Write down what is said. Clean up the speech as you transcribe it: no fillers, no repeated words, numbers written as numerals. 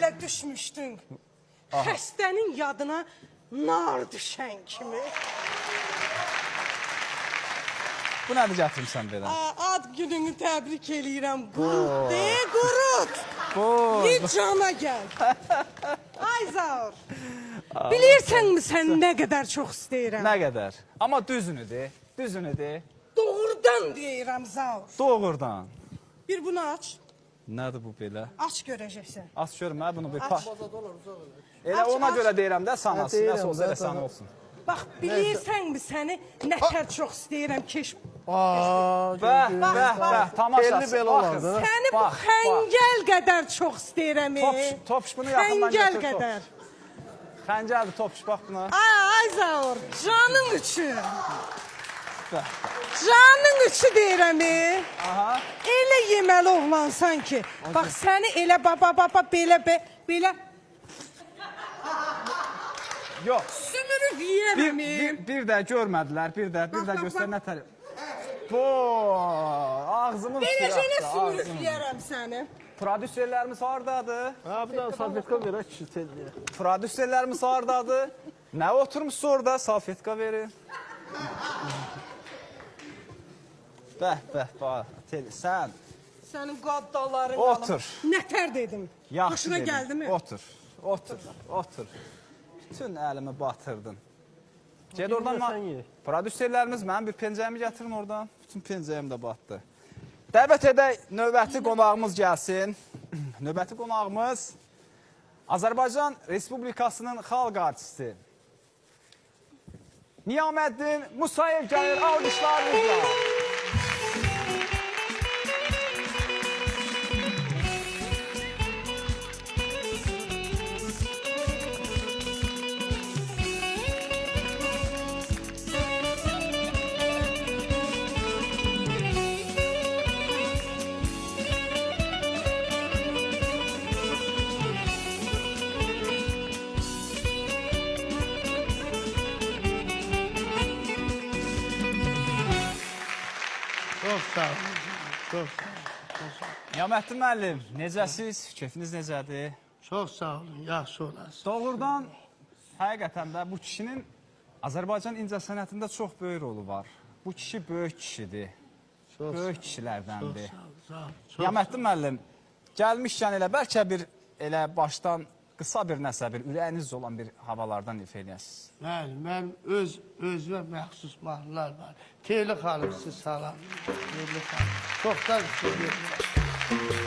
Elə düşmüşdün. Xəstənin yadına nar düşən kimi. Bu nədir gətirmisən belə? Aa, ad gününü təbrik eləyirəm. Qurut de, qurut. Bu. Bir cana gəl. Ay Zaur. Bilirsənmi sən nə qədər çox istəyirəm? Nə qədər? Amma düzünü de, düzünü de. Doğrudan deyirəm Zaur. Doğrudan. Bir bunu aç. Nədir bu belə? Aç görəcəksən. Aç görüm hə bunu bir Aç. pa. Elə Aç, ona aç. görə deyirəm də sən aç. deyirəm Nəsə olsa də, elə sən tamam. olsun. Bax, bilirsənmi səni nətər çox istəyirəm keş. Aa, Bəh, bəh, bəh, tamaşası. Telli belə Baxın. olardı. Səni bu Bax, bax. xəngəl qədər çox istəyirəm. Topuş, topuş bunu yaxından Xəngəl götür. qədər. Topuş. Xəncərdir topuş, bax buna. Ay, ay Zaur, canın üçün. Bəh. Canın üçün deyirəm. Aha. Elə yeməli oğlansan ki, bax səni elə baba baba belə belə Yox. sümürüb Bir, yeyərəm. bir də görmədilər, bir də, bir Bax, də bax, göstər bax. nə tər. Bu ağzımın suyu Beləcə axdı, sümürüb ağzımın. yeyərəm səni. Prodüserlərimiz hardadır? Ha, bir dənə salfetka verək kişi telliyə. Prodüserlərimiz hardadır? Nə oturmuşsunuz orada? Salfetka verin. Bəh, bəh, bax. Tel, sən Sənin qaddaların Otur. Nətər dedim. yaxşı Xoşuna dedin. gəldimi? Otur, otur, otur. Bütün əlimi batırdın. Ged oradan. Bir də sən ye. Prodüserlərimiz mənim bir pencəyimi gətirin oradan. Bütün pencəyim də batdı. Dəvət edək növbəti qonağımız gəlsin. Növbəti qonağımız Azərbaycan Respublikasının xalq artisti Niyaməddin Musayev gəlir alqışlarınızla. Çox sağ olun. Çox sağ olun. Çox sağ olun. Niyaməddin müəllim, necəsiz? Keyfiniz necədir? Çox sağ olun. Yaxşı olasın. Doğrudan həqiqətən də bu kişinin Azərbaycan incəsənətində çox böyük rolu var. Bu kişi böyük kişidir. Çox Böyük sağ olun. kişilərdəndir. Çox sağ olun. Sağ olun. Çox Niyaməddin müəllim, gəlmişkən elə bəlkə bir elə başdan qısa bir nəsə bir ürəyiniz olan bir havalardan ifa eləyəsiniz. Bəli, mənim özümə məxsus mahnılar var. Telli xanım, siz salam. Telli xanım. Çoxdan sizi görmürəm.